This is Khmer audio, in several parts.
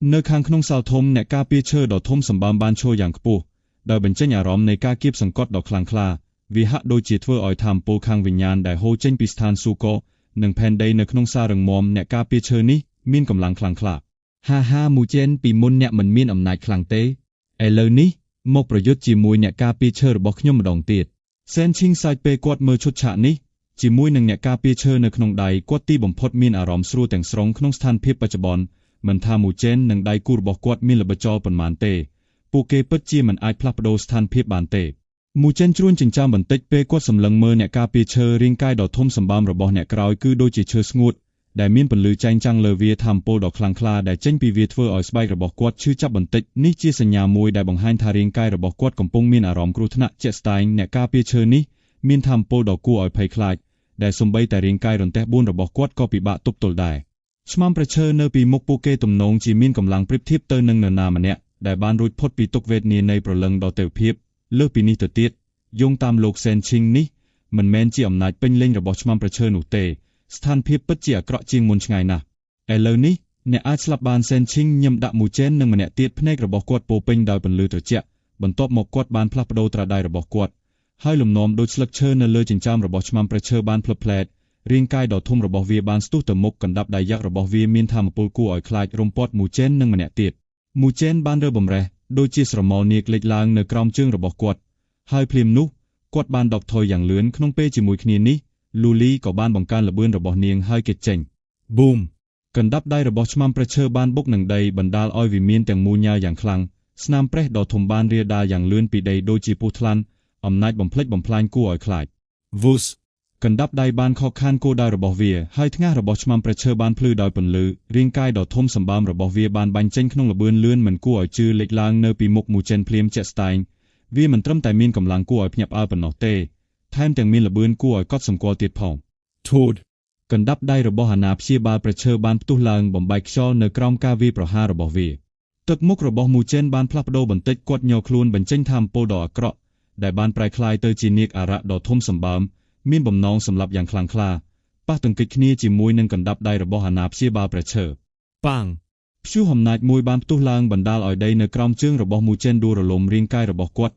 នៅខាងក្នុងសាលធំអ្នកការពារឈើដ៏ធំសម្បើមបានឈរយ៉ាងខ្ពស់ដោយបញ្ចេញអារម្មណ៍នៃការគៀបសង្កត់ដ៏ខ្លាំងក្លាវាហាក់ដូចជាធ្វើឲ្យថាមពលខាងវិញ្ញាណដែលហូរចេញពីស្ថានសួគ៌និងផែនដីនៅក្នុងសាររឹងមាំអ្នកការពារឈើនេះមានកម្លាំងខ្លាំងក្លាហាហាមូជេនពីមុនអ្នកមិនមានអំណាចខ្លាំងទេឥឡូវនេះមកប្រយុទ្ធជាមួយអ្នកការពារឈើរបស់ខ្ញុំម្ដងទៀតសែនឈីងសាច់ពេលគាត់មើលឈុតឆាកនេះជាមួយនឹងអ្នកការពារឈើនៅក្នុងដៃគាត់ទីបំផុតមានអារម្មណ៍ស្រួលទាំងស្រុងក្នុងស្ថានភាពបច្ចុប្បន្នមិនថាមូជេននិងដៃគូរបស់គាត់មានល្បិចចលប៉ុន្មានទេពួកគេពិតជាមិនអាចផ្លាស់ប្ដូរស្ថានភាពបានទេមូជេនជ្រួញចិញ្ចើមបន្តិចពេលគាត់សម្លឹងមើលអ្នកការពារឈើរាងកាយដ៏ធំសម្បើមរបស់អ្នកក្រោយគឺដូចជាឈើស្ងួតដែលមានពន្លឺចែងចាំងលើវាថាមពលដ៏ខ្លាំងក្លាដែលចេញពីវាធ្វើឲ្យស្បែករបស់គាត់ឈឺចាប់បន្តិចនេះជាសញ្ញាមួយដែលបង្ហាញថារាងកាយរបស់គាត់កំពុងមានអារម្មណ៍គ្រោះថ្នាក់ជាក់ស្ដែងអ្នកការពារឈើនេះមានថាមពលដ៏គួរឲ្យភ័យខ្លាចដែលសំបីតែរាងកាយរន្ទះ4របស់គាត់ក៏ពិបាកទប់ទល់ដែរឆ្មាំប្រឈើនៅពីមុខពួកគេទំនងជាមានកម្លាំងប្រៀបធៀបទៅនឹងនរណាម្នាក់ដែលបានរួចផុតពីទុក្ខវេទនានៃប្រលឹងដ៏ទេវភាពលើសពីនេះទៅទៀតយោងតាមលោកសេនឈីងនេះមិនមែនជាអំណាចពេញលេញរបស់ឆ្មាំប្រឈើនោះទេស្ថានភាពពិតជាអាក្រក់ជាងមុនឆ្ងាយណាស់ឥឡូវនេះអ្នកអាចស្លាប់បានសេនឈីងញឹមដាក់មូជេននិងម្នាក់ទៀតភ្នែករបស់គាត់ពោពេញដោយពន្លឺត្រជាក់បន្ទាប់មកគាត់បានផ្លាស់ប្ដូរត្រាដៃរបស់គាត់ហើយលំនាំដូចស្លឹកឈើនៅលើចិញ្ចើមរបស់ឆ្មាំប្រឈើបានភ្លឹបផ្លែតរាងកាយដ៏ធំរបស់វាបានស្ទុះទៅមុខកណ្ដាប់ដៃយ៉ាក់របស់វាមានថាមពលគួរឲ្យខ្លាចរំពាត់មូជេននិងម្នាក់ទៀតមូជេនបានរើបំរេះដូចជាស្រមោលនាគលេចឡើងនៅក្រោមជើងរបស់គាត់ហើយភ្លាមនោះគាត់បានដកថយយ៉ាងលឿនក្នុងពេលជាមួយគ្នានេះលូលីក៏បានបង្កើនល្បឿនរបស់នាងហើយគេចចេញប៊ូមកណ្ដាប់ដៃរបស់ឆ្មាំប្រឈើបានបុកនឹងដីបណ្ដាលឲ្យវិមានទាំងមូលញើយ៉ាងខ្លាំងស្នាមប្រេះដ៏ធំបានរាលដាលយ៉ាងលឿនពីដីដូចជាពស់ថ្លាន់អំណាចបំផ្លិចបំផ្លាញគួរឲ្យខ្លាចវូសកណ្ដាប់ដៃបានខកខានគោលដៅរបស់វាហើយថ្ងាសរបស់ឆ្មាំប្រឈើបានភ្លឺដោយពន្លឺរាងកាយដ៏ធំសម្បើមរបស់វាបានបាញ់ចេញក្នុងល្បឿនលឿនមិនគួរឲ្យជឿលេចឡើងនៅពីមុខមូជេនភ្លាមជាក់ស្ដែងវាមិនត្រឹមតែមានកម្លាំងគួរឲ្យភ្ញាក់ផ្អើលប៉ុណ្ណោះទេថែមទាំងមានល្បឿនគួរឲ្យកត់សម្គាល់ទៀតផងធូតកណ្ដាប់ដៃរបស់អាណាព្យាបាលប្រឈើបានផ្ទុះឡើងបំបែកខ្យល់នៅក្រោមការវាយប្រហាររបស់វាទឹកមុខរបស់មូជេនបានផ្លាស់ប្ដូរបន្តិចគាត់ញ័រខ្លួនបញ្ចេញថាមពលដ៏អាក្រក់ដែលបានប្រែក្លាយទៅជានាគអារក្សដ៏ធំសម្បើមមានបំណងសម្លាប់យ៉ាងខ្លាំងក្លាប៉ះទង្គិចគ្នាជាមួយនឹងកណ្ដាប់ដៃរបស់អាណាព្យាបាលប្រឈើប៉ាងព្យុះអំណាចមួយបានផ្ទុះឡើងបណ្ដាលឲ្យដីនៅក្រោមជើងរបស់មូជេនដួលរលំរាងកាយរបស់គាត់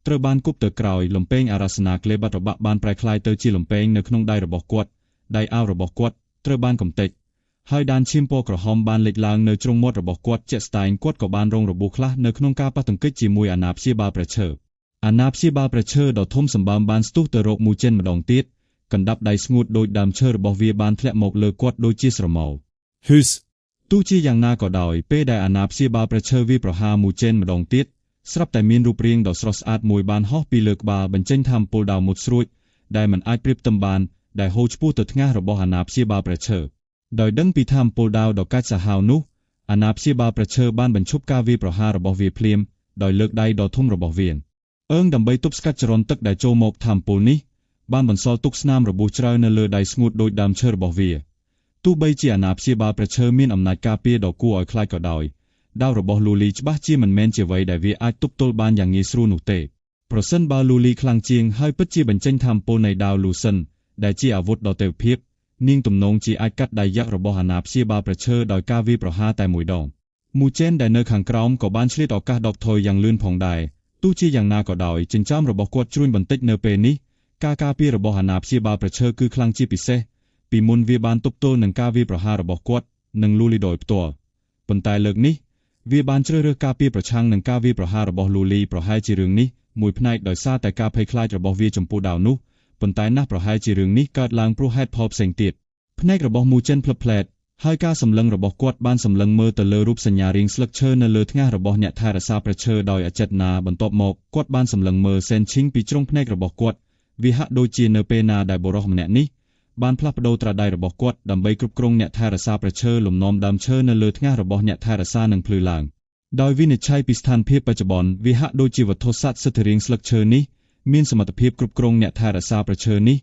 ត្រូវបានគប់ទៅក្រោយលំពែងអារាសនាក្លេបាត់របាក់បានប្រែក្លាយទៅជាលំពែងនៅក្នុងដៃរបស់គាត់ដៃអាវរបស់គាត់ត្រូវបានកំទេចហើយដានឈាមពណ៌ក្រហមបានលេចឡើងនៅជ្រុងមាត់របស់គាត់ជាក់ស្ដែងគាត់ក៏បានរងរបួសខ្លះនៅក្នុងការប៉ះទង្គិចជាមួយអាណាព្យាបាលប្រឈើអាណាព្យាបាលប្រឈើដ៏ធំសម្បើមបានស្ទុះទៅរកមូជេនម្ដងទៀតកណ្ដាប់ដៃស្ងួតដូចដើមឈើរបស់វាបានធ្លាក់មកលើគាត់ដូចជាស្រមោលហ៊ឺសទោះជាយ៉ាងណាក៏ដោយពេលដែលអាណាព្យាបាលប្រឈើវាប្រហារមូជេនម្ដងទៀតស្រាប់តែមានរូបរាងដ៏ស្រស់ស្អាតមួយបានហោះពីលើក្បាលបញ្ចេញថាមពលដាវមុតស្រួចដែលមិនអាចប្រៀបផ្ទឹមបានដែលហូរឆ្ពោះទៅថ្ងាសរបស់អាណាព្យាបាលប្រឈើដោយដឹងពីថាមពលដាវដ៏កាចសាហាវនោះអាណាព្យាបាលប្រឈើបានបញ្ឈប់ការវាយប្រហាររបស់វាភ្លាមដោយលើកដៃដ៏ធំរបស់វាអើងដើម្បីទប់ស្កាត់ចរន្តទឹកដែលចូលមកថាមពលនេះបានបន្សល់ទុកស្នាមរបួសច្រើននៅលើដៃស្ងួតដូចដើមឈើរបស់វាទោះបីជាអាណាព្យាបាលប្រឈើមានអំណាចការពារដ៏គួរឲ្យខ្លាចក៏ដោយដាវរបស់លូលីច្បាស់ជាមិនមែនជាអ្វីដែលវាអាចទប់ទល់បានយ៉ាងងាយស្រួលនោះទេប្រសិនបើលូលីខ្លាំងជាងហើយពិតជាបញ្ចេញថាមពលនៃដាវលូសិនដែលជាអាវុធដ៏ទេវភាពនាងទំនងជាអាចកាត់ដៃយ៉ាក់របស់អាណាព្យាបាលប្រឈើដោយការវាយប្រហារតែមួយដងមូជេនដែលនៅខាងក្រោមក៏បានឆ្លៀតឱកាសដកថយយ៉ាងលឿនផងដែរទោះជាយ៉ាងណាក៏ដោយចិញ្ចើមរបស់គាត់ជ្រួញបន្តិចនៅពេលនេះការការពាររបស់អាណាព្យាបាលប្រឈើគឺខ្លាំងជាពិសេសពីមុនវាបានទប់ទល់នឹងការវាយប្រហាររបស់គាត់និងលូលីដោយផ្ទាល់ប៉ុន្តែលើកនេះវាបានជ្រើសរើសការពារប្រឆាំងនឹងការវាយប្រហាររបស់លូលីប្រហែលជារឿងនេះមួយផ្នែកដោយសារតែការភ័យខ្លាចរបស់វាចំពោះដាវនោះប៉ុន្តែណាស់ប្រហែលជារឿងនេះកើតឡើងព្រោះហេតុផលផ្សេងទៀតភ្នែករបស់មូជិនភ្លឹបផ្លែតហើយការសម្លឹងរបស់គាត់បានសម្លឹងមើលទៅលើរូបសញ្ញារាងស្លឹកឈើនៅលើថ្ងាសរបស់អ្នកថែរក្សាប្រឈើដោយអចេតនាបន្ទាប់មកគាត់បានសម្លឹងមើលសេនឈីងពីជ្រុងភ្នែករបស់គាត់វាហាក់ដូចជានៅពេលណាដែលបុរសម្នាក់នេះបានផ្លាស់ប្ដូរត្រាដៃរបស់គាត់ដើម្បីគ្រប់គ្រងអ្នកថែរក្សាប្រឈើលំនាំដើមឈើនៅលើថ្ងាសរបស់អ្នកថែរក្សានឹងភ្លឺឡើងដោយវិនិច្ឆ័យពីស្ថានភាពបច្ចុប្បន្នវាហាក់ដូចជាវត្ថុសត្វសិទ្ធិរាងស្លឹកឈើនេះមានសមត្ថភាពគ្រប់គ្រងអ្នកថែរក្សាប្រឈើនេះ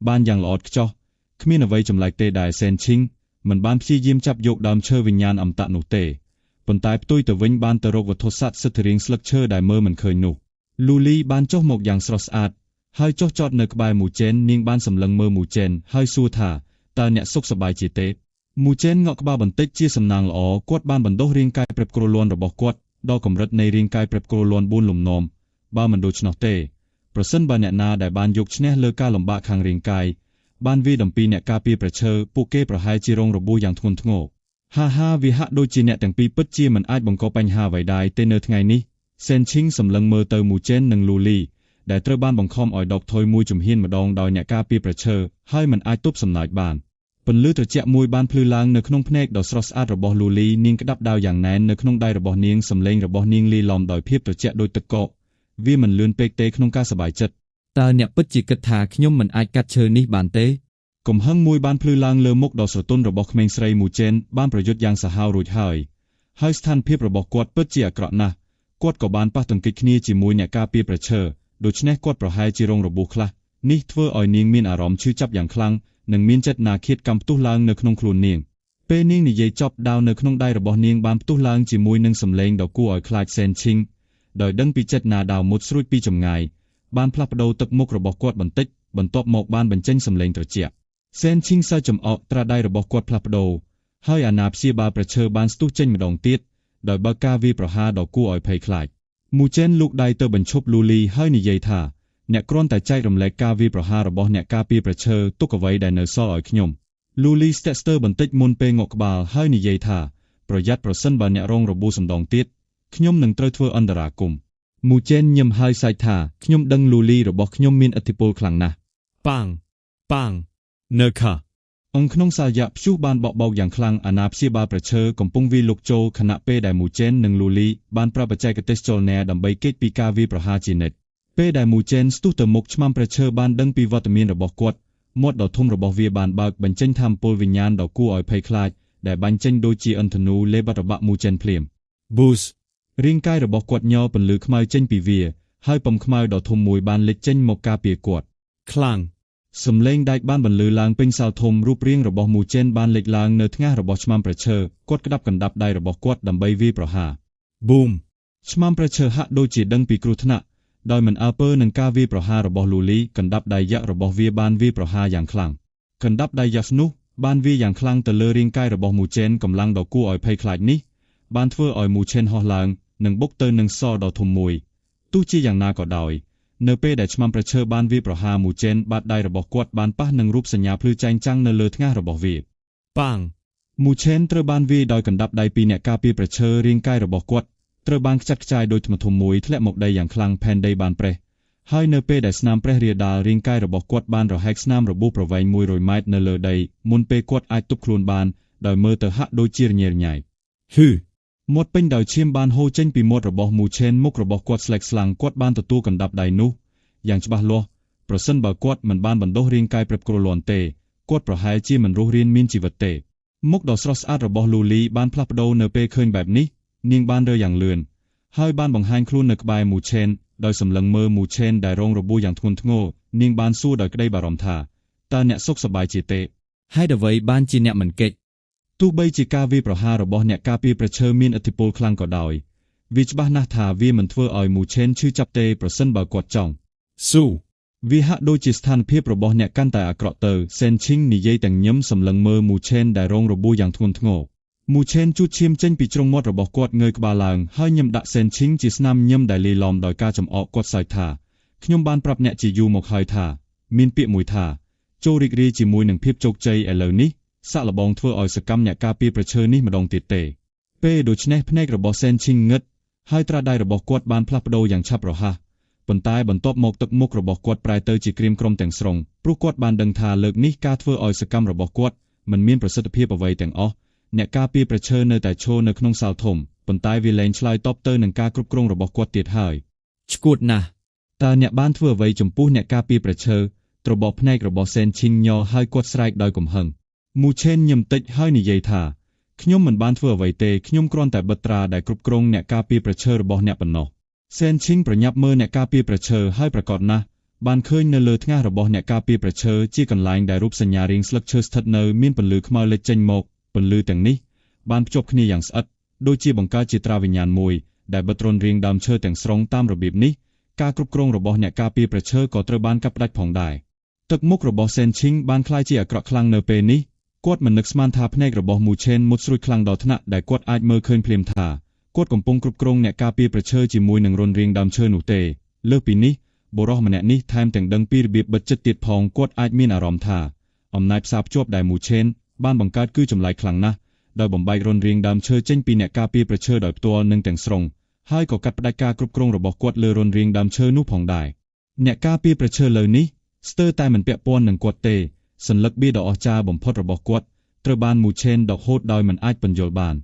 បានយ៉ាងល្អឥតខ្ចោះគ្មានអ្វីចម្លែកទេដែលសេនឈីងមិនបានព្យាយាមចាប់យកដើមឈើវិញ្ញាណអមតៈនោះទេប៉ុន្តែផ្ទុយទៅវិញបានទៅរកវត្ថុសត្វសិទ្ធិរាងស្លឹកឈើដែលមើលមិនឃើញនោះលូលីបានចុះមកយ៉ាងស្រស់ស្អាតហើយចុះចតនៅក្បែរមូជេននាងបានសម្លឹងមើលមូជេនហើយសួរថាតើអ្នកសុខសប្បាយជាទេ មូចេនងក់ក្បាលបន្តិចជាសំណាងល្អគាត់បានបណ្ដុះរាងកាយព្រឹបគ្រលួនរបស់គាត់ដល់កម្រិតនៃរាងកាយព្រឹបគ្រលួន4លំនាំបើមិនដូច្នោះទេប្រសិនបើអ្នកណាដែលបានយកឈ្នះលើការលំបាកខាងរាងកាយបានវាយដំពីអ្នកការពារប្រឈើពួកគេប្រហែលជារងរបួសយ៉ាងធ្ងន់ធ្ងរហាហាវាហាក់ដូចជាអ្នកទាំងពីរពិតជាមិនអាចបង្កបញ្ហាអ្វីដែរទេនៅថ្ងៃនេះសេនឈីងសម្លឹងមើលទៅមូចេននិងលូលីដែលត្រូវបានបង្ខំឲ្យដកថយមួយជំហានម្ដងដោយអ្នកការពារប្រឈើហើយមិនអាចទប់សំណើចបានពន្លឺត្រជាក់មួយបានភ្លឺឡើងនៅក្នុងភ្នែកដ៏ស្រស់ស្អាតរបស់លូលីនាងក្តាប់ដាវយ៉ាងណែននៅក្នុងដៃរបស់នាងសម្លេងរបស់នាងលាយឡំដោយភាពត្រជាក់ដូចទឹកកកវាមិនលឿនពេកទេក្នុងការសប្បាយចិត្ត តើអ្នកពិតជាគិតថាខ្ញុំមិនអាចកាត់ឈើនេះបានទេ កំហឹងមួយបានភ្លឺឡើងលើមុខដ៏ស្រទន់របស់ក្មេងស្រីមូចេនបានប្រយុទ្ធយ៉ាងសាហាវរួចហើយហើយស្ថានភាពរបស់គាត់ពិតជាអាក្រក់ណាស់គាត់ក៏បានប៉ះទង្គិចគ្នាជាមួយអ្នកការពារប្រឈើដូច្នេះគាត់ប្រហែលជារងរបួសខ្លះនេះធ្វើឲ្យនាងមានអារម្មណ៍ឈឺចាប់យ៉ាងខ្លាំងនិងមានចិត្តណាឃាតកម្មផ្ទុះឡើងនៅក្នុងខ្លួននាងពេលនាងនិយាយចប់ដាវនៅក្នុងដៃរបស់នាងបានផ្ទុះឡើងជាមួយនឹងសម្លេងដ៏គួរឲ្យខ្លាចសេនឈីងដោយដឹងពីចិត្តណាដាវមុតស្រួចពីចម្ងាយបានផ្លាស់ប្ដូរទឹកមុខរបស់គាត់បន្តិចបន្ទាប់មកបានបញ្ចេញសម្លេងត្រជាក់សេនឈីងសើចចំអកត្រាដៃរបស់គាត់ផ្លាស់ប្ដូរហើយអាណាព្យាបាលប្រឈើបានស្ទុះចេញម្ដងទៀតដោយបើកការវាយប្រហារដ៏គួរឲ្យភ័យខ្លាចមូចេនលូកដៃទៅបញ្ឈប់លូលីហើយនិយាយថាអ្នកគ្រាន់តែចែករំលែកការវាយប្រហាររបស់អ្នកការពារប្រឈើទុកអ្វីដែលនៅសល់ឲ្យខ្ញុំលូលីស្ទាក់ស្ទើរបន្តិចមុនពេលងក់ក្បាលហើយនិយាយថាប្រយ័ត្នប្រសិនបើអ្នករងរបួសម្ដងទៀតខ្ញុំនឹងត្រូវធ្វើអន្តរាគមន៍ មូចេនញឹមហើយសើចថាខ្ញុំដឹងលូលីរបស់ខ្ញុំមានឥទ្ធិពលខ្លាំងណាស់ប៉ាងប៉ាងនៅខា អង្គក្នុងសាលយៈព្យុះបានបក់បោកយ៉ាងខ្លាំងអាណាព្យាបាលប្រឈើកំពុងវាយលុកចូលខណៈពេលដែលមូចេននិងលូលីបានប្រើបច្ចេកទេសចលនាដើម្បីគេចពីការវាយប្រហារជានិច្ចពេលដែលមូចេនស្ទុះទៅមុខឆ្មាំប្រឈើបានដឹងពីវត្តមានរបស់គាត់មាត់ដ៏ធំរបស់វាបានបើកបញ្ចេញថាមពលវិញ្ញាណដ៏គួរឲ្យភ័យខ្លាចដែលបាញ់ចេញដូចជាឥន្ធនូលេបត្របាក់មូចេនភ្លាម ប៊ូស រាងកាយរបស់គាត់ញ័រពន្លឺខ្មៅចេញពីវាហើយពំខ្មៅដ៏ធំមួយបានលេចចេញមកការពារគាត់ ខ្លាំង សំឡេងដែកបានបន្លឺឡើងពេញសាលធំរូបរាងរបស់មូចេនបានលេចឡើងនៅថ្ងាសរបស់ឆ្មាំប្រឈើគាត់ក្តាប់កណ្ដាប់ដៃរបស់គាត់ដើម្បីវាយប្រហារប៊ូម ឆ្មាំប្រឈើហាក់ដូចជាដឹងពីគ្រោះថ្នាក់ដោយមិនអើពើនឹងការវាយប្រហាររបស់លូលីកណ្ដាប់ដៃយក្សរបស់វាបានវាយប្រហារយ៉ាងខ្លាំងកណ្ដាប់ដៃយក្សនោះបានវាយយ៉ាងខ្លាំងទៅលើរាងកាយរបស់មូចេនកម្លាំងដ៏គួរឲ្យភ័យខ្លាចនេះបានធ្វើឲ្យមូចេនហោះឡើងនិងបុកទៅនឹងសដ៏ធំមួយទោះជាយ៉ាងណាក៏ដោយនៅពេលដែលឆ្មាំប្រឈើបានវាយប្រហារមូចេនបាតដៃរបស់គាត់បានប៉ះនឹងរូបសញ្ញាភ្លឺចែងចាំងនៅលើថ្ងាសរបស់វា ប៉ាង មូឆេនត្រូវបានវាយដោយកណ្ដាប់ដៃពីអ្នកការពារប្រឈើរាងកាយរបស់គាត់ត្រូវបានខ្ចាត់ខ្ចាយដោយថ្មធំមួយធ្លាក់មកដីយ៉ាងខ្លាំងផែនដីបានប្រេះហើយនៅពេលដែលស្នាមប្រេះរាលដាលរាងកាយរបស់គាត់បានរហែកស្នាមរបួសប្រវែង100ម៉ែត្រនៅលើដីមុនពេលគាត់អាចទប់ខ្លួនបានដោយមើលទៅហាក់ដូចជារញ៉េរញ៉ៃ ហ៊ឺ មាត់ពេញដោយឈាមបានហូរចេញពីមាត់របស់មូឆេនមុខរបស់គាត់ស្លេកស្លាំងគាត់បានទទួលកណ្ដាប់ដៃនោះយ៉ាងច្បាស់លាស់ប្រសិនបើគាត់មិនបានបណ្ដុះរាងកាយព្រឹបគ្រលួនទេគាត់ប្រហែលជាមិនរស់រានមានជីវិតទេមុខដ៏ស្រស់ស្អាតរបស់លូលីបានផ្លាស់ប្ដូរនៅពេលឃើញបែបនេះនាងបានរើយ៉ាងលឿនហើយបានបង្ហាញខ្លួននៅក្បែរមូឆេនដោយសម្លឹងមើលមូឆេនដែលរងរបួសយ៉ាងធ្ងន់ធ្ងរនាងបានសួរដោយក្តីបារម្ភថាតើអ្នកសុខសប្បាយជាទេ ហេតុអ្វីបានជាអ្នកមិនគេច ទោះបីជាការវាយប្រហាររបស់អ្នកការពារប្រឈើមានឥទ្ធិពលខ្លាំងក៏ដោយវាច្បាស់ណាស់ថាវាមិនធ្វើឲ្យមូឆេនឈឺចាប់ទេប្រសិនបើគាត់ចង់ ស៊ូ វាហាក់ដូចជាស្ថានភាពរបស់អ្នកកាន់តែអាក្រក់ទៅសេនឈីងនិយាយទាំងញឹមសម្លឹងមើលមូឆេនដែលរងរបួសយ៉ាងធ្ងន់ធ្ងរមូឆេនជូតឈាមចេញពីជ្រុងមាត់របស់គាត់ងើយក្បាលឡើងហើយញឹមដាក់សេនឈីងជាស្នាមញឹមដែលលាយឡំដោយការចំអកគាត់សើចថាខ្ញុំបានប្រាប់អ្នកជាយូរមកហើយថាមានពាក្យមួយថាចូលរីករាយជាមួយនឹងភាពជោគជ័យឥឡូវនេះសាក់លបងធ្វើឲ្យសកម្មអ្នកការពារប្រឈើនេះម្ដងទៀតទេពេលដូច្នេះភ្នែករបស់សេនឈីងងឹតហើយត្រាដៃរបស់គាត់បានផ្លាស់ប្ដូរយ៉ាងឆាប់រហ័សប៉ុន្តែបន្ទាប់មកទឹកមុខរបស់គាត់ប្រែទៅជាក្រៀមក្រំទាំងស្រុងព្រោះគាត់បានដឹងថាលើកនេះការធ្វើឲ្យសកម្មរបស់គាត់មិនមានប្រសិទ្ធភាពអ្វីទាំងអស់អ្នកការពារប្រឈើនៅតែឈរនៅក្នុងសាលធំប៉ុន្តែវាលែងឆ្លើយតបទៅនឹងការគ្រប់គ្រងរបស់គាត់ទៀតហើយ ឆ្កួតណាស់ តើអ្នកបានធ្វើអ្វីចំពោះអ្នកការពារប្រឈើត្របកភ្នែករបស់សេនឈីងញ័រហើយគាត់ស្រែកដោយកំហឹងមូឆេនញឹមតិចហើយនិយាយថាខ្ញុំមិនបានធ្វើអ្វីទេខ្ញុំគ្រាន់តែបិទត្រាដែលគ្រប់គ្រងអ្នកការពារប្រឈើរបស់អ្នកប៉ុណ្ណោះសេនឈីងប្រញាប់មើលអ្នកការពារប្រឈើហើយប្រកាសណាស់បានឃើញនៅលើថ្ងាសរបស់អ្នកការពារប្រឈើជាកន្លែងដែលរូបសញ្ញារាងស្លឹកឈើស្ថិតនៅមានពន្លឺខ្មៅលេចចេញមកពន្លឺទាំងនេះបានភ្ជាប់គ្នាយ៉ាងស្អិតដូចជាបង្កើតជាត្រាវិញ្ញាណមួយដែលបិទរនរាងដើមឈើទាំងស្រុងតាមរបៀបនេះការគ្រប់គ្រងរបស់អ្នកការពារប្រឈើក៏ត្រូវបានកាត់ផ្តាច់ផងដែរទឹកមុខរបស់សេនឈីងបានក្លាយជាអាក្រក់ខ្លាំងនៅពេលនេះ គាត់មិននឹកស្មានថាភ្នែករបស់មូឆេនមុតស្រួចខ្លាំងដល់ថ្នាក់ដែលគាត់អាចមើលឃើញភ្លាមថាគាត់កំពុងគ្រប់គ្រងអ្នកការពារប្រឈើជាមួយនឹងរុនរាងដើមឈើនោះទេលើសពីនេះបុរសម្នាក់នេះថែមទាំងដឹងពីរបៀបបិទចិត្តទៀតផងគាត់អាចមានអារម្មណ៍ថាអំណាចផ្សារភ្ជាប់ដែលមូឆេនបានបង្កើតគឺចម្លែកខ្លាំងណាស់ដោយបំបែករុនរាងដើមឈើចេញពីអ្នកការពារប្រឈើដោយផ្ទាល់និងទាំងស្រុងហើយក៏កាត់ផ្តាច់ការគ្រប់គ្រងរបស់គាត់លើរុនរាងដើមឈើនោះផងដែរអ្នកការពារប្រឈើលើនេះស្ទើរតែមិនពាក់ព័ន្ធនឹងគាត់ទេសន្លឹកបៀដ៏អស្ចារ្យបំផុតរបស់គាត់ត្រូវបានមូឆេនដកហូតដោយមិនអាចពន្យល់បាន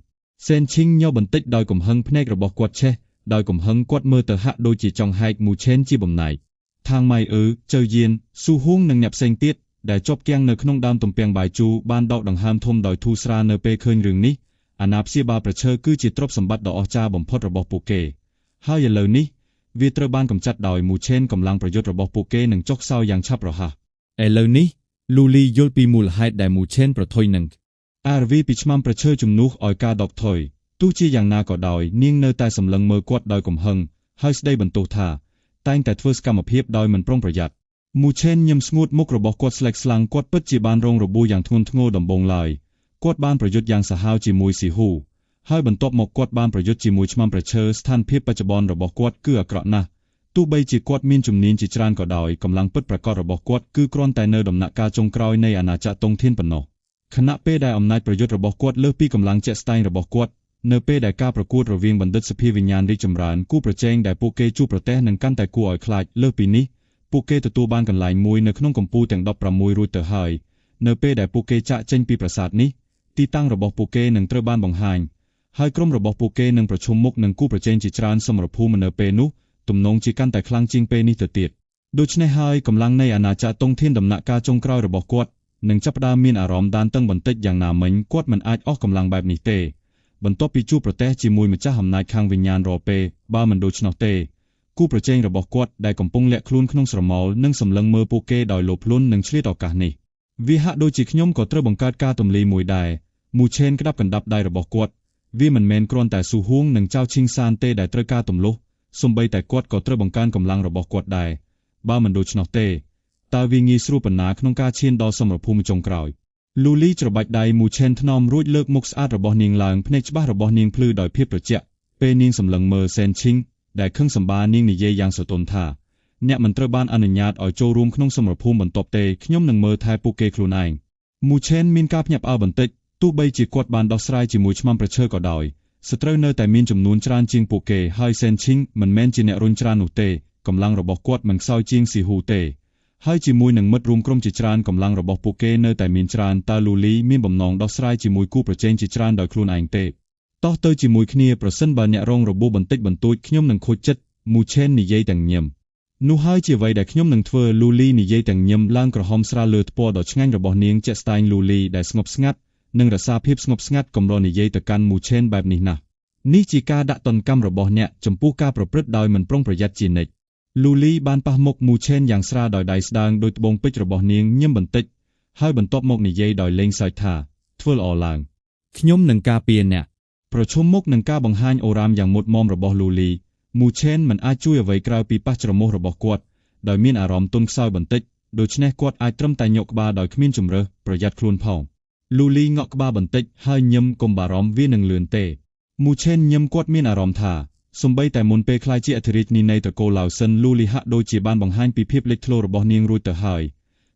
សេនឈីងញ័របន្តិចដោយកំហឹងភ្នែករបស់គាត់ឆេះដោយកំហឹងគាត់មើលទៅហាក់ដូចជាចង់ហែកមូឆេនជាបំណែកថាងម៉ៃអឺចៅយានស៊ូហួងនិងអ្នកផ្សេងទៀតដែលជាប់គាំងនៅក្នុងដើមទំពាំងបាយជូរបានដកដង្ហើមធំដោយធូរស្រាលនៅពេលឃើញរឿងនេះអាណាព្យាបាលប្រឈើគឺជាទ្រព្យសម្បត្តិដ៏អស្ចារ្យបំផុតរបស់ពួកគេហើយឥឡូវនេះវាត្រូវបានកម្ចាត់ដោយមូឆេនកម្លាំងប្រយុទ្ធរបស់ពួកគេនឹងចុះខ្សោយយ៉ាងឆាប់រហ័ស ឥឡូវនេះលូលីយល់ពីមូលហេតុដែលមូឆេនប្រថុយនឹង អារវីពីឆ្មាំប្រឈើជំនួសឲ្យការដកថយទោះជាយ៉ាងណាក៏ដោយនាងនៅតែសម្លឹងមើលគាត់ដោយកំហឹងហើយស្ដីបន្ទោសថាតែងតែធ្វើសកម្មភាពដោយមិនប្រុងប្រយ័ត្នមូឆេនញឹមស្ងួតមុខរបស់គាត់ស្លេកស្លាំងគាត់ពិតជាបានរងរបួសយ៉ាងធ្ងន់ធ្ងរដំបូងឡើយគាត់បានប្រយុទ្ធយ៉ាងសាហាវជាមួយស៊ីហ៊ូហើយបន្ទាប់មកគាត់បានប្រយុទ្ធជាមួយឆ្មាំប្រឈើស្ថានភាពបច្ចុប្បន្នរបស់គាត់គឺអាក្រក់ណាស់ទោះបីជាគាត់មានជំនាញជាច្រើនក៏ដោយកម្លាំងពិតប្រាកដរបស់គាត់គឺគ្រាន់តែនៅដំណាក់កាលចុងក្រោយនៃអាណាចក្រតុងធានប៉ុណ្ណោះខណៈពេលដែលអំណាចប្រយុទ្ធរបស់គាត់លើសពីកម្លាំងជាក់ស្ដែងរបស់គាត់នៅពេលដែលការប្រកួតរវាងបណ្ឌិតសភាវិញ្ញាណរីកចម្រើនគូប្រជែងដែលពួកគេជួបប្រទះនឹងកាន់តែគួរឲ្យខ្លាចលើសពីនេះពួកគេទទួលបានកន្លែងមួយនៅក្នុងកំពូលទាំង16រួចទៅហើយនៅពេលដែលពួកគេចាកចេញពីប្រាសាទនេះទីតាំងរបស់ពួកគេនឹងត្រូវបានបង្ហាញហើយក្រុមរបស់ពួកគេនឹងប្រឈមមុខនឹងគូប្រជែងជាច្រើនសមរភូមិនៅពេលនោះទំនងជាកាន់តែខ្លាំងជាងពេលនេះទៅទៀតដូច្នេះហើយកម្លាំងនៃអាណាចក្រតុងធានដំណាក់កាលចុងក្រោយរបស់គាត់នឹងចាប់ផ្ដើមមានអារម្មណ៍ដានតឹងបន្តិចយ៉ាងណាមិញគាត់មិនអាចអស់កម្លាំងបែបនេះទេបន្ទាប់ពីជួបប្រទះជាមួយម្ចាស់អំណាចខាងវិញ្ញាណរាល់ពេលបើមិនដូច្នោះទេគូប្រជែងរបស់គាត់ដែលកំពុងលាក់ខ្លួនក្នុងស្រមោលនិងសម្លឹងមើលពួកគេដោយលោភលន់និងឆ្លៀតឱកាសនេះវាហាក់ដូចជាខ្ញុំក៏ត្រូវបង្កើតការទម្លាយមួយដែរមូឆេនក្តាប់កណ្ដាប់ដៃរបស់គាត់វាមិនមែនគ្រាន់តែស៊ូហួងនិងចៅឈីងសានទេដែលត្រូវការទម្លុះសូម្បីតែគាត់ក៏ត្រូវបង្កើនកម្លាំងរបស់គាត់ដែរបើមិនដូច្នោះទេតើវាងាយស្រួលប៉ុណ្ណាក្នុងការឈានដល់សមរភូមិចុងក្រោយលូលីច្របាច់ដៃមូឆេនថ្នមរួចលើកមុខស្អាតរបស់នាងឡើងភ្នែកច្បាស់របស់នាងភ្លឺដោយភាពត្រជាក់ពេលនាងសម្លឹងមើលសេនឈីងដែលខឹងសម្បានាងនិយាយយ៉ាងស្រទន់ថាអ្នកមិនត្រូវបានអនុញ្ញាតឲ្យចូលរួមក្នុងសមរភូមិបន្ទាប់ទេខ្ញុំនឹងមើលថែពួកគេខ្លួនឯងមូឆេនមានការភ្ញាក់ផ្អើលបន្តិចទោះបីជាគាត់បានដោះស្រាយជាមួយឆ្មាំប្រឈើក៏ដោយសត្រូវនៅតែមានចំនួនច្រើនជាងពួកគេហើយសេនឈីងមិនមែនជាអ្នករុញច្រាននោះទេកម្លាំងរបស់គាត់មិនខ្សោយជាងស៊ីហ៊ូទេហើយជាមួយនឹងមិត្តរួមក្រុមជាច្រើនកម្លាំងរបស់ពួកគេនៅតែមានច្រើនតើលូលីមានបំណងដោះស្រាយជាមួយគូប្រជែងជាច្រើនដោយខ្លួនឯងទេតោះទៅជាមួយគ្នាប្រសិនបើអ្នករងរបួសបន្តិចបន្តួចខ្ញុំនឹងខូចចិត្តមូឆេននិយាយទាំងញឹមនោះហើយជាអ្វីដែលខ្ញុំនឹងធ្វើលូលីនិយាយទាំងញឹមឡើងក្រហមស្រាលលើថ្ពាល់ដ៏ឆ្ងាញ់របស់នាងជាក់ស្ដែងលូលីដែលស្ងប់ស្ងាត់និងរក្សាភាពស្ងប់ស្ងាត់កម្រនិយាយទៅកាន់មូឆេនបែបនេះណាស់នេះជាការដាក់ទណ្ឌកម្មរបស់អ្នកចំពោះការប្រព្រឹត្តដោយមិនប្រុងប្រយ័ត្នជានិច្ចលូលីបានប៉ះមុខមូឆេនយ៉ាងស្រាលដោយដៃស្ដើងដោយត្បូងពេជ្ររបស់នាងញឹមបន្តិចហើយបន្ទាប់មកនិយាយដោយលេងសើចថាធ្វើល្អឡើង ខ្ញុំនឹងការពារអ្នកប្រឈមមុខនឹងការបង្ហាញអូរ៉ាមយ៉ាងមុតមមរបស់លូលីមូឆេនមិនអាចជួយអ្វីក្រៅពីប៉ះច្រមុះរបស់គាត់ដោយមានអារម្មណ៍ទន់ខ្សោយបន្តិចដូច្នេះគាត់អាចត្រឹមតែញក់ក្បាលដោយគ្មានជម្រើសប្រយ័ត្នខ្លួនផងលូលីងក់ក្បាលបន្តិចហើយញឹមកុំបារម្ភវានឹងលឿនទេមូឆេនញឹមគាត់មានអារម្មណ៍ថាសូម្បីតែមុនពេលក្លាយជាអធិរាជនីនៃត្រកូលឡាវសិនលូលីហាក់ដូចជាបានបង្ហាញពីភាពលេចធ្លោរបស់នាងរួចទៅហើយ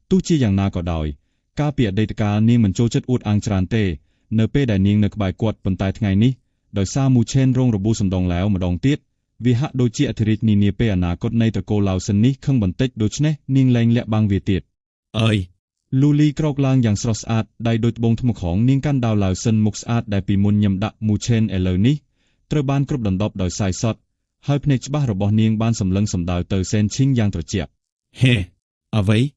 ទោះជាយ៉ាងណាក៏ដោយកាលពីអតីតកាលនាងមិនចូលចិត្តអួតអាងច្រើនទេនៅពេលដែលនាងនៅក្បែរគាត់ប៉ុន្តែថ្ងៃនេះដោយសារមូឆេនរងរបួសសម្ដងแล้วម្ដងទៀតវាហាក់ដូចជាអធិរាជនីនាពេលអនាគតនៃត្រកូលឡាវសិននេះខឹងបន្តិចដូច្នេះនាងលែងលាក់បាំងវាទៀត អើយ លូលីក្រោកឡើងយ៉ាងស្រស់ស្អាតដៃដូចត្បូងថ្មក្រងនាងកាន់ដាវឡាវសិនមុខស្អាតដែលពីមុនញឹមដាក់មូឆេនឥឡូវនេះត្រូវបានគ្រប់ដណ្ដប់ដោយសាយសត់ហើយភ្នែកច្បាស់របស់នាងបានសម្លឹងសម្ដៅទៅសេនឈីងយ៉ាងត្រជាក់ ហេអ្វី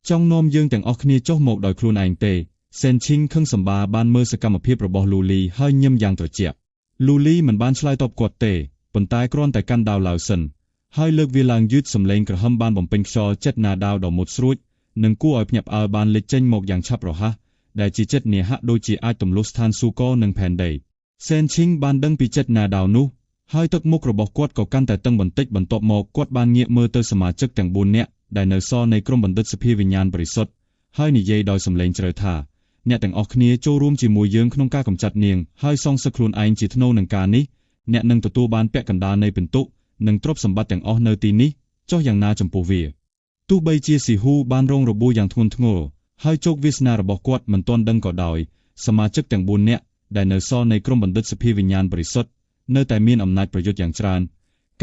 ចង់នាំយើងទាំងអស់គ្នាចុះមកដោយខ្លួនឯងទេសេនឈីងខឹងសម្បាបានមើលសកម្មភាពរបស់លូលីហើយញឹមយ៉ាងត្រជាក់លូលីមិនបានឆ្លើយតបគាត់ទេប៉ុន្តែគ្រាន់តែកាន់ដាវឡាវសិនហើយលើកវាឡើងយឺតសំឡេងក្រហមបានបំពេញខ្យល់ចិត្តណាដាវដ៏មុតស្រួចនិងគួរឲ្យភ្ញាក់ផ្អើលបានលេចចេញមកយ៉ាងឆាប់រហ័សដែលជាចិត្តនាហាក់ដូចជាអាចទម្លុះស្ថានស៊ូកនិងផែនដីសេនឈីងបានដឹងពីចិត្តណាដាវនោះហើយទឹកមុខរបស់គាត់ក៏កាន់តែតឹងបន្តិចបន្ទាប់មកគាត់បានងាកមើលទៅសមាជិកទាំង4នាក់ដែលនៅសល់នៃក្រុមបណ្ឌិតសភាវិញ្ញាណបរិសុទ្ធហើយនិយាយដោយសំឡេងជ្រៅថា អ្នកទាំងអស់គ្នាចូលរួមជាមួយយើងក្នុងការកម្ចាត់នាងហើយសងសឹកខ្លួនឯងជាថ្នូរនឹងការនេះអ្នកនឹងទទួលបានពាក់កណ្ដាលនៃពិន្ទុនិងទ្រព្យសម្បត្តិទាំងអស់នៅទីនេះចុះយ៉ាងណាចំពោះវាទោះបីជាស៊ីហ៊ូបានរងរបួសយ៉ាងធ្ងន់ធ្ងរហើយជោគវាសនារបស់គាត់មិនទាន់ដឹងក៏ដោយសមាជិកទាំង4នាក់ដែលនៅសល់នៃក្រុមបណ្ឌិតសភាវិញ្ញាណបរិសុទ្ធនៅតែមានអំណាចប្រយុទ្ធយ៉ាងច្រើន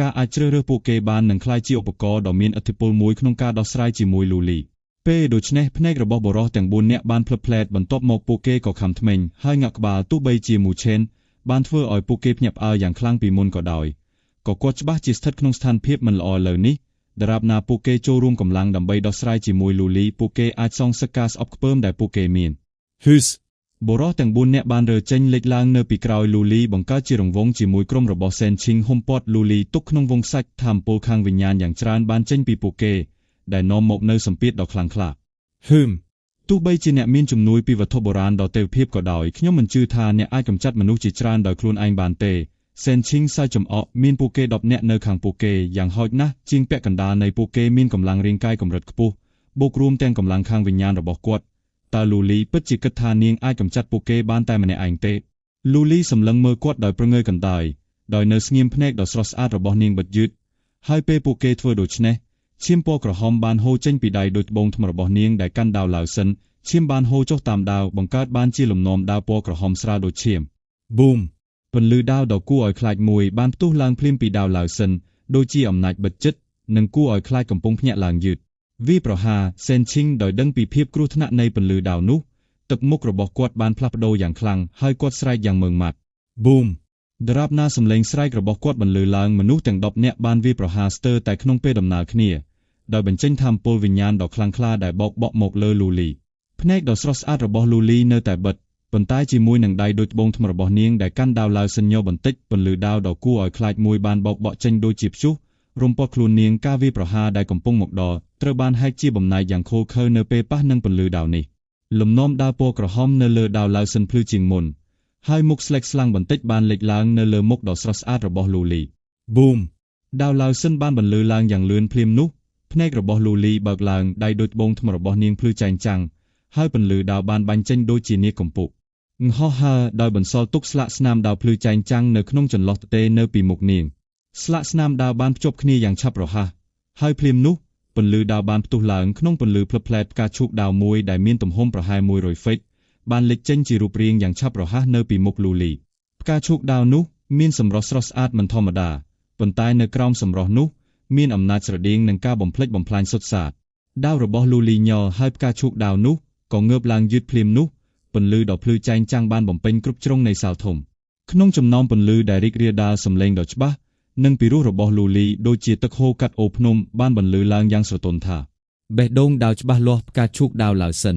ការអាចជ្រើសរើសពួកគេបាននឹងក្លាយជាឧបករណ៍ដ៏មានឥទ្ធិពលមួយក្នុងការដោះស្រាយជាមួយលូលីពេលដូច្នេះភ្នែករបស់បុរសទាំង4នាក់បានភ្លឹបភ្លែតបន្ទាប់មកពួកគេក៏ខំធ្មេញហើយងាក់ក្បាលទោះបីជាមូឆេនបានធ្វើឲ្យពួកគេភ្ញាក់ផ្អើលយ៉ាងខ្លាំងពីមុនក៏ដោយក៏គាត់ច្បាស់ជាស្ថិតក្នុងស្ថានភាពមិនល្អលើនេះដរាបណាពួកគេចូលរួមកម្លាំងដើម្បីដោះស្រាយជាមួយលូលីពួកគេអាចសងសឹកការស្អប់ខ្ពើមដែលពួកគេមាន ហ៊ឺស បុរសទាំង4នាក់បានរើចេញលេចឡើងនៅពីក្រោយលូលីបង្កើតជារង្វង់ជាមួយក្រុមរបស់សេនឈីងហ៊ុំព័ទ្ធលូលីទុកក្នុងវងសាច់ថាមពលខាងវិញ្ញាណយ៉ាងច្រើនបានចេញពីពួកគេដែលនាំមកនូវសម្ពាធដ៏ខ្លាំងក្លា ហ៊ឹម ទោះបីជាអ្នកមានជំនួយពីវត្ថុបុរាណដ៏ទេវភាពក៏ដោយខ្ញុំមិនជឿថាអ្នកអាចកម្ចាត់មនុស្សជាច្រើនដោយខ្លួនឯងបានទេសេនឈីងសើចចំអកមានពួកគេ10នាក់នៅខាងពួកគេយ៉ាងហោចណាស់ជាងពាក់កណ្ដាលនៃពួកគេមានកម្លាំងរាងកាយកម្រិតខ្ពស់បូករួមទាំងកម្លាំងខាងវិញ្ញាណរបស់គាត់តើលូលីពិតជាគិតថានាងអាចកម្ចាត់ពួកគេបានតែម្នាក់ឯងទេលូលីសម្លឹងមើលគាត់ដោយព្រងើយកន្តើយដោយនៅស្ងៀមភ្នែកដ៏ស្រស់ស្អាតរបស់នាងបិទយឺតហើយពេលពួកគេធ្វើដូច្នេះឈាមពណ៌ក្រហមបានហូរចេញពីដៃដូចត្បូងថ្មរបស់នាងដែលកាន់ដាវឡាវសិនឈាមបានហូរចុះតាមដាវបង្កើតបានជាលំនាំដាវពណ៌ក្រហមស្រាលដូចឈាម ប៊ូម ពន្លឺដាវដ៏គួរឲ្យខ្លាចមួយបានផ្ទុះឡើងភ្លាមពីដាវឡាវសិនដូចជាអំណាចបិទចិត្តនិងគួរឲ្យខ្លាចកំពុងភ្ញាក់ឡើងយឺតវាប្រហារសេនឈីងដោយដឹងពីភាពគ្រោះថ្នាក់នៃពន្លឺដាវនោះទឹកមុខរបស់គាត់បានផ្លាស់ប្ដូរយ៉ាងខ្លាំងហើយគាត់ស្រែកយ៉ាងម៉ឺងម៉ាត់ ប៊ូម ដរាបណាសំឡេងស្រែករបស់គាត់បន្លឺឡើងមនុស្សទាំង10នាក់បានវាយប្រហារស្ទើរតែក្នុងពេលដំណើរគ្នាដោយបញ្ចេញថាមពលវិញ្ញាណដ៏ខ្លាំងក្លាដែលបោកបក់មកលើលូលីភ្នែកដ៏ស្រស់ស្អាតរបស់លូលីនៅតែបិទប៉ុន្តែជាមួយនឹងដៃដូចត្បូងថ្មរបស់នាងដែលកាន់ដាវឡាវសិនញបន្តិចពន្លឺដាវដ៏គួរឲ្យខ្លាចមួយបានបោកបក់ចេញដូចជាព្យុះរំពាត់ខ្លួននាងការវាយប្រហារដែលកំពុងមកដល់ត្រូវបានហែកជាបំណែកយ៉ាងឃោរឃៅនៅពេលប៉ះនឹងពន្លឺដាវនេះលំនាំដាវពណ៌ក្រហមនៅលើដាវឡាវសិនភ្លឺជាងមុនហើយមុខស្លេកស្លាំងបន្តិចបានលេចឡើងនៅលើមុខដ៏ស្រស់ស្អាតរបស់លូលី ប៊ូម ដាវឡាវសិនបានបន្លឺឡើងយ៉ាងលឿនភ្លាមនោះភ្នែករបស់លូលីបើកឡើងដៃដូចត្បូងថ្មរបស់នាងភ្លឺចែងចាំងហើយពន្លឺដាវបានបាញ់ចេញដូចជានាគកំពុកហោះហើរដោយបន្សល់ទុកស្លាកស្នាមដាវភ្លឺចែងចាំងនៅក្នុងចន្លោះទទេនៅពីមុខនាងស្លាកស្នាមដាវបានភ្ជាប់គ្នាយ៉ាងឆាប់រហ័សហើយភ្លាមនោះពន្លឺដាវបានផ្ទុះឡើងក្នុងពន្លឺភ្លឹបភ្លែតផ្កាឈូកដាវមួយដែលមានទំហំប្រហែល100ហ្វិតបានលេចចេញជារូបរាងយ៉ាងឆាប់រហ័សនៅពីមុខលូលីផ្កាឈូកដាវនោះមានសម្រស់ស្រស់ស្អាតមិនធម្មតាប៉ុន្តែនៅក្រោមសម្រស់នោះមានអំណាចស្រដៀងនឹងការបំផ្លិចបំផ្លាញសុទ្ធសាធដាវរបស់លូលីញ័រហើយផ្កាឈូកដាវនោះក៏ងើបឡើងយឺតភ្លាមនោះពន្លឺដ៏ភ្លឺចែងចាំងបានបំពេញគ្រប់ជ្រុងនៃសាលធំក្នុងចំណោមពន្លឺដែលរីករាលដាលសំឡេងដ៏ច្បាស់និងពីរោះរបស់លូលីដូចជាទឹកហូរកាត់អូរភ្នំបានបន្លឺឡើងយ៉ាងស្រទន់ថា បេះដូងដាវច្បាស់លាស់ផ្កាឈូកដាវឡាវសិន